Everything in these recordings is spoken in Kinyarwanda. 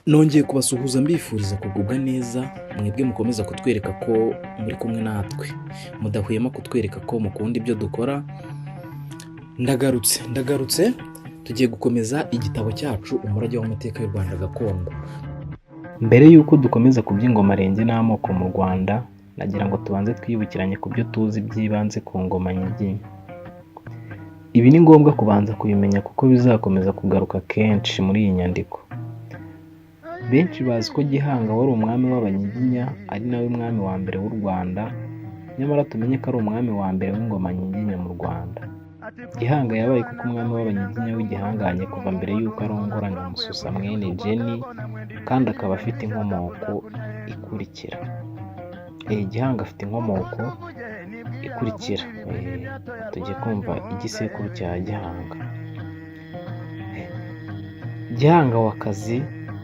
Nongeye kubasuhuza mbifuriza kugubwa neza, mwebwe mukomeza kutwereka ko muri kumwe natwe, mudahwema kutwereka ko mukunda ibyo dukora. Ndagarutse, ndagarutse, tugiye gukomeza igitabo cyacu Umurage w'Amateka y'u Rwanda Gakondo. Mbere y'uko dukomeza ku by'ingomarenge n'amoko mu Rwanda, nagira ngo tubanze twibukiranye ku byo tuzi by'ibanze ku ngoma Nyiginya. Ibi ni ngombwa kubanza kubimenya kuko bizakomeza kugaruka kenshi muri iyi nyandiko. Benshi bazi ko Gihanga wari umwami w'Abanyiginya ari nawe mwami wa mbere w'u Rwanda, nyamara tumenye ko ari umwami wa mbere w'ingoma Nyiginya mu Rwanda. Gihanga yabaye kuko umwami w'Abanyiginya w'igihangange kuva mbere y'uko arongora Nyamususa mwene Jeni, kandi akaba afite inkomoko ikurikira. Gihanga afite inkomoko ikurikira. Tugiye kumva igisekuru cya Gihanga. Gihanga wa Kazi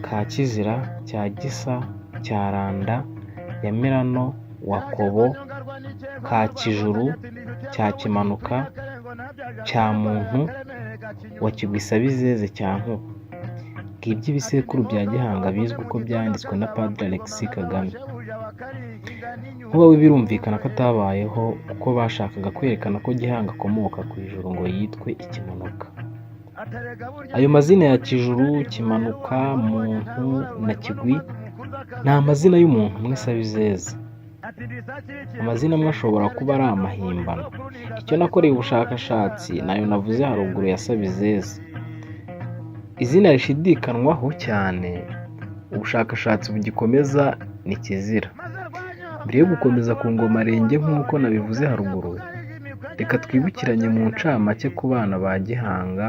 ka Kizira cya Gisa cya Randa ya Mirano wa Kobo ka Kijuru cya Kimanuka cya Muntu wa Kigwisabizeze cya Nkuba. Ngibyo ibisekuru bya Gihanga bizwi uko byanditswe na Padiri Alexis Kagame. Nkuba we birumvikana ko atabayeho kuko bashakaga kwerekana ko Gihanga akomoka ku ijuru ngo yitwe Ikimanuka. Ayo mazina ya Kijuru, Kimanuka, Muntu na Kigwi ni amazina y'umuntu umwe Sabizeze. Amazina amwe ashobora kuba ari amahimbano. Icyo nakoreye ubushakashatsi ni ayo navuze haruguru ya Sabizeze. Izina rishidikanwaho cyane, ubushakashatsi bugikomeza ni Kizira. Mbere yo gukomeza ku ngomarenge nk'uko nabivuze haruguru, reka twibukiranye mu ncamake ku bana ba Gihanga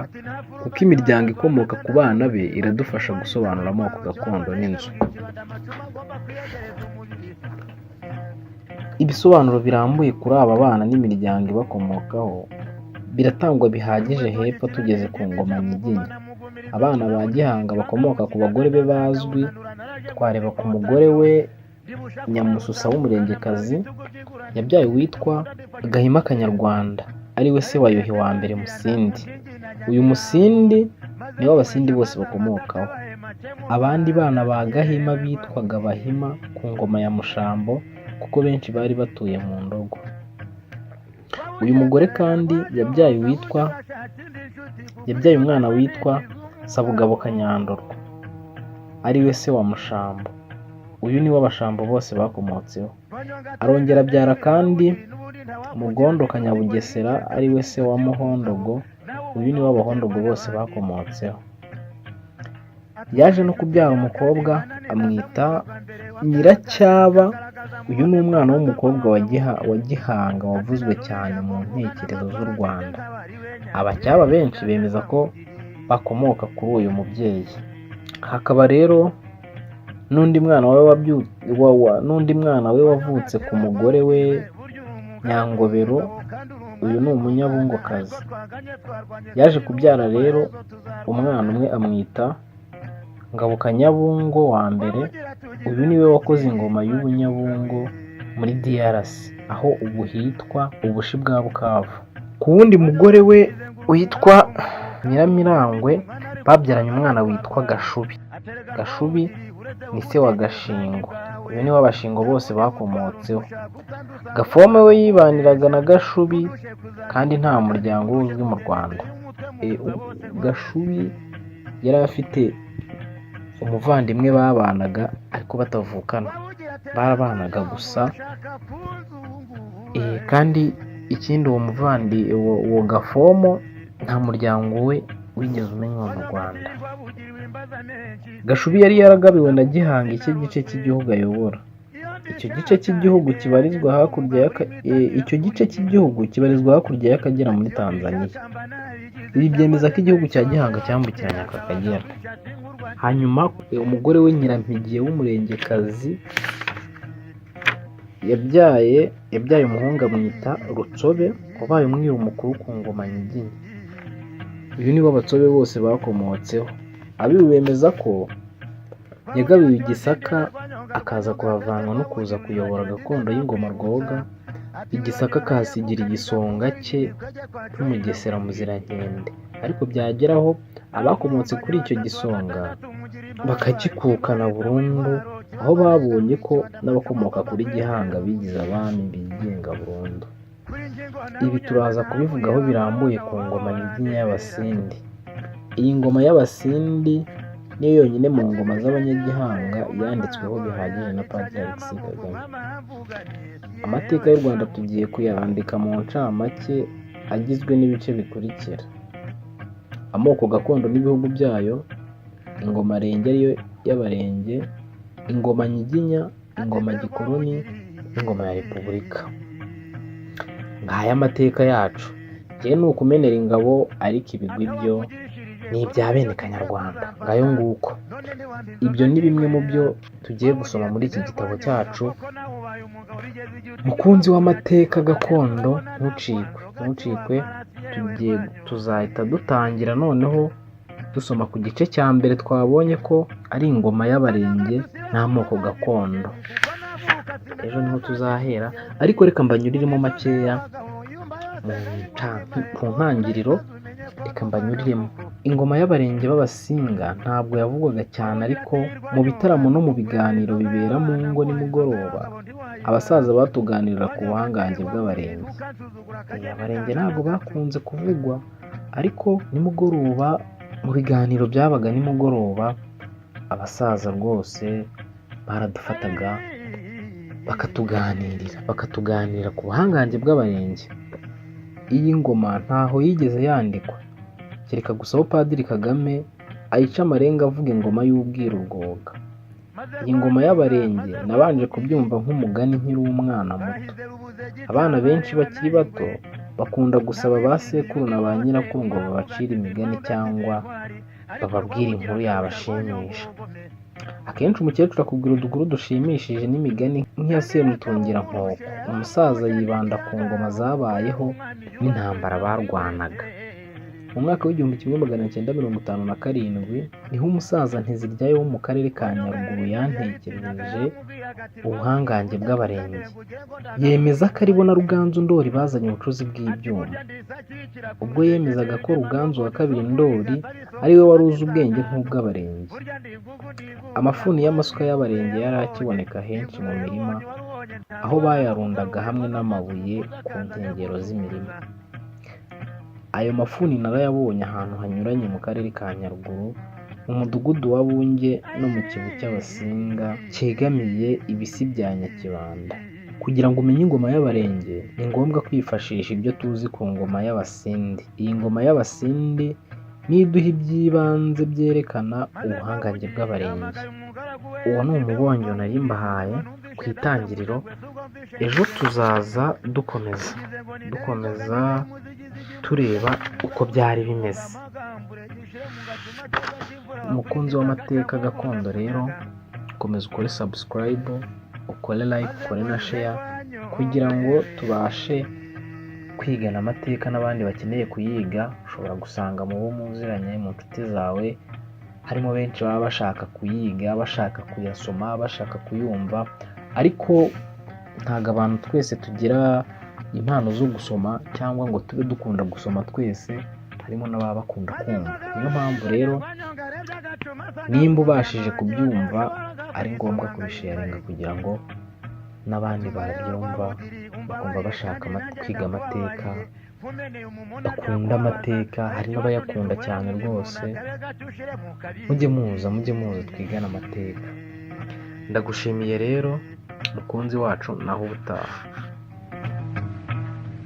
kuko imiryango ikomoka ku bana be iradufasha gusobanura amoko gakondo n'inzu. Ibisobanuro birambuye kuri aba bana n'imiryango ibakomokaho biratangwa bihagije hepfo tugeze ku ngoma Nyiginya. Abana ba Gihanga bakomoka ku bagore be bazwi, twareba ku mugore we Nyamususa w'Umurengekazi, yabyaye uwitwa Gahima Kanyarwanda ari we se wa Yuhi wa mbere Musindi. Uyu Musindi niwe Abasindi bose bakomokaho. Abandi bana ba Gahima bitwaga Abahima ku ngoma ya Mushambo kuko benshi bari batuye mu Ndogo. Uyu mugore kandi yabyaye umwana witwa Sabugabo Kanyandorwa ari we se wa Mushambo. Uyu niwe Abashambo bose bakomotseho. Arongera abyara kandi Mugondo Kanyabugesera ari we se wa Muhondogo, uyu niwe Abahondogo bose bakomotseho. Yaje no kubyara umukobwa amwita Nyiracyaba, uyu ni umwana w'umukobwa wa Gihanga wavuzwe cyane mu ntekerezo z'u Rwanda. Abacyaba benshi bemeza ko bakomoka kuri uyu mubyeyi. Hakaba rero n'undi mwana we wavutse ku mugore we Nyangobero, uyu ni umunyabungokazi. Yaje kubyara rero umwana umwe amwita Ngabo Kanyabungo wa mbere, uyu niwe wakoze ingoma y'Ubunyabungo muri DRC, aho ubu hitwa Ubushi bwa Bukavu. Ku wundi mugore we witwa Nyiramirangwe babyaranye umwana witwa Gashubi. Gashubi ni se wa Gashingo, uyu niwe Abashingo bose bakomotseho. Gafome we yibaniraga na Gashubi kandi nta muryango we uzwi mu Rwanda. Gashubi yari afite umuvandimwe babanaga ariko batavukana, barabanaga gusa. Kandi ikindi uwo muvandi uwo Gafomo nta muryango we wigeze umenywa mu Rwanda. Gashubi yari yaragabiwe na Gihanga icye gice cy'igihugu ayobora. Icyo gice cy'igihugu kibarizwa hakurya icyo gice cy'igihugu kibarizwa hakurya y'Akagera muri Tanzania. Ibi byemeza ko igihugu cya Gihanga cyambukiranya aka Kagera. Hanyuma umugore we Nyirampigiye w'Umurengekazi yabyaye umuhungu amwita Rutsobe wabaye umwiru mukuru ku ngoma Nyiginya. Uyu niwe Abatsobe bose bakomotseho. Abiru bemeza ko yagabiwe i Gisaka akaza kuhavanwa no kuza kuyobora gakondo y'ingoma Rwoga, i Gisaka akahasigira igisonga cye nk'Umugesera Muzirankende. Ariko byageraho abakomotse kuri icyo gisonga bakagikukana burundu, aho babonye ko n'abakomoka kuri Gihanga bigize abami bigenga burundu. Ibi turaza kubivugaho birambuye ku ngoma nyiginya y'Abasindi. Iyi ngoma y'Abasindi niyo yonyine mu ngoma z'Abanyagihanga yanditsweho bihagije na Padiri Alexis Kagame. Amateka y'u Rwanda tugiye kuyandika mu ncamake agizwe n'ibice bikurikira: amoko gakondo n'ibihugu byayo, ingoma Renge ariyo y'Abarenge, ingoma Nyiginya, ingoma Gikoloni n'ingoma ya Repubulika. Ngaya amateka yacu. Njyewe ni ukumenera ingabo, ariko ibigwi byo ni ibya bene Kanyarwanda. Ngayo nguko. Ibyo ni bimwe mu byo tugiye gusoma muri iki gitabo cyacu. Mukunzi w'amateka gakondo, ntucikwe, ntucikwe. Tugiye tuzahita dutangira noneho dusoma ku gice cya mbere twabonye ko ari ingoma y'Abarenge n'amoko gakondo. Ejo niho tuzahera, ariko reka mbanyuriremo makeya ku ntangiriro, reka mbanyuriremo. Ingoma y'Abarenge b'Abasinga ntabwo yavugwaga cyane, ariko mu bitaramo no mu biganiro bibera mu ngo nimugoroba, abasaza batuganirira ku buhangange bw'Abarenge. Abarenge ntabwo bakunze kuvugwa, ariko nimugoroba mu biganiro byabaga nimugoroba, abasaza rwose baradufataga bakatuganirira ku buhangange bw'Abarenge. Iyi ngoma ntaho yigeze yandikwa, kereka gusa aho Padiri Kagame ayica amarenga avuga ingoma y'ubwiru Rwoga. Iyi ngoma y'Abarenge nabanje kubyumva nk'umugani nkiri umwana muto. Abana benshi bakiri bato bakunda gusaba ba sekuru na ba nyirakuru ngo babacire imigani cyangwa bababwire inkuru yabashimisha. Akenshi umukecuru akubwira udukuru dushimishije n'imigani nk'iya Semutungirankoko. Umusaza yibanda ku ngoma zabayeho n'intambara barwanaga. Mu mwaka w'1957 niho umusaza Nteziryayo wo mu karere ka Nyaruguru yantekerereje ubuhangange bw'Abarenge, yemeza ko aribo na Ruganzu Ndoli bazanye ubucuzi bw'ibyuma. Ubwo yemezaga ko Ruganzu wa kabiri Ndoli ari we wari uzi ubwenge nk'ubw'Abarenge. Amafuni y'amasuka y'Abarenge yari akiboneka henshi mu mirima, aho bayarundaga hamwe n'amabuye ku nkengero z'imirima. Ayo mafuni narayabonye ahantu hanyuranye mu karere ka Nyaruguru, mu mudugudu wa Bunge no mu Kivu cy'Abasinga cyegamiye ibisi bya Nyakibanda. Kugira ngo umenye ingoma y'Abarenge, ni ngombwa kwifashisha ibyo tuzi ku ngoma y'Abasindi. Iyi ngoma y'Abasindi niyo iduha iby'ibanze byerekana ubuhangange bw'Abarenge. Uwo ni umubonyo nari mbahaye ku itangiriro. Ejo tuzaza dukomeza tureba uko byari bimeze. Umukunzi w'amateka gakondo rero, komeza ukore subscribe, ukore like, ukore na share, kugira ngo tubashe kwigana amateka n'abandi bakeneye kuyiga. Ushobora gusanga mu bo muziranye, mu nshuti zawe, harimo benshi baba bashaka kuyiga, bashaka kuyasoma, bashaka kuyumva, ariko ntabwo abantu twese tugira impano zo gusoma cyangwa ngo tube dukunda gusoma twese, harimo n'ababa bakunda kumva. Niyo mpamvu rero nimba ubashije kubyumva ari ngombwa kubisharinga kugira ngo n'abandi babyumva bakumva bashaka kwiga amateka, bakunda amateka, hari n'abayakunda cyane rwose. Mujye muza twigane amateka. Ndagushimiye rero mukunzi wacu, naho ubutaha.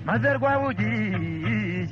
Maze Rwabugiri.